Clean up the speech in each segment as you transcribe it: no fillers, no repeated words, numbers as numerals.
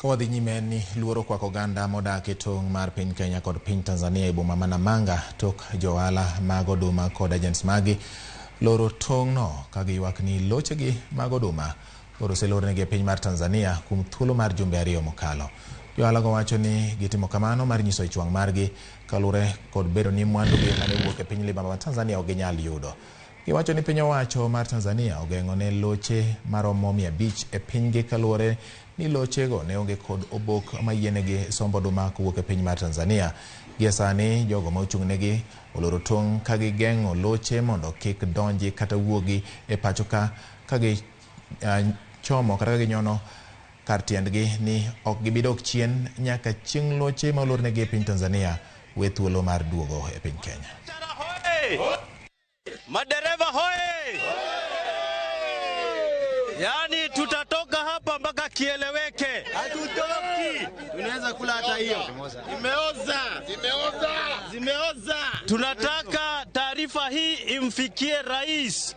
Ka wadhi nyime ni luoro kwako oganda modak e tong' mar piny Kenya kod piny Tanzania e boma ma Namanga tok johala mag oduma kod agents magi loro tong' no ka giywak ni lochegi mag oduma koro oselornegi e piny mar Tanzania kuom thuolo mar jumbe 2 mokalo. Johala go wacho ni gitimo kamano mar nyiso ich wang' margi kaluwore kod bedo ni mwandugi mane wuok e piny libamba ma Tanzania ok ginyal yudo. Giwacho ni piny owacho mar Tanzania ogeng'o ne loche maromo 500 e pinygi kaluwore ni lochego ne onge kod obok mayienegi sombo oduma kowuok e piny mar Tanzania. Gie sani jogo ma ochung'negi oloro tong' ka gigeng'o loche mondo kik donji kata wuogi e pacho ka gichomo kata ka ginyono kar tiendgi ni ok gibi dok chien nyaka chieng' loche ma olornegi e piny Tanzania we thuolo mar duogo e piny Kenya. Madereva hoye! Yaani tutatoka hapa mpaka kieleweke. Hatutoki. Tunaweza kula hata hiyo. Zimeoza. Zimeoza. Zimeoza. Tunataka taarifa hii imfikie rais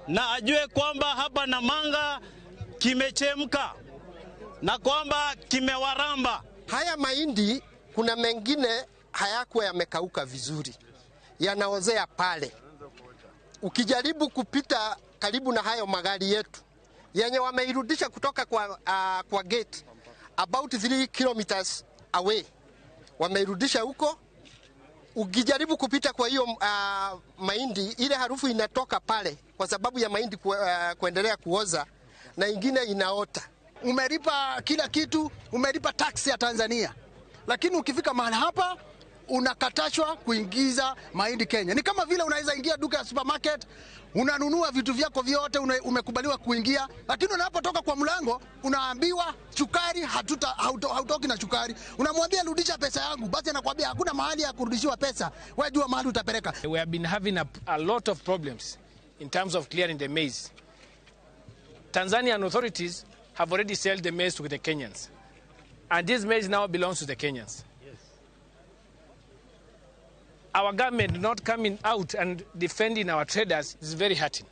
na ajue kwamba hapa Namanga kimechemka na kwamba kimewaramba. Haya mahindi kuna mengine hayakuwa yamekauka vizuri, yanaozea pale. Ukijaribu kupita karibu na hayo magari yetu yenye wameirudisha kutoka kwa gate about 3 kilometers away, wameirudisha huko. Ukijaribu kupita kwa hiyo mahindi, ile harufu inatoka pale kwa sababu ya mahindi kuendelea kuoza na ingine inaota. Umelipa kila kitu, umelipa tax ya Tanzania, lakini ukifika mahali hapa unakatashwa kuingiza mahindi Kenya. Ni kama vile unaweza ingia duka ya supermarket, unanunua vitu vyako vyote, umekubaliwa kuingia, lakini unapotoka kwa mlango unaambiwa sukari hautoki na sukari. Unamwambia rudisha pesa yangu, basi anakuambia hakuna mahali ya kurudishiwa pesa, wewe jua mahali utapeleka. We have been having a lot of problems in terms of clearing the maize. Tanzanian authorities have already sold the maize to the Kenyans, and this maize now belongs to the Kenyans. Our government not coming out and defending our traders is very hurting.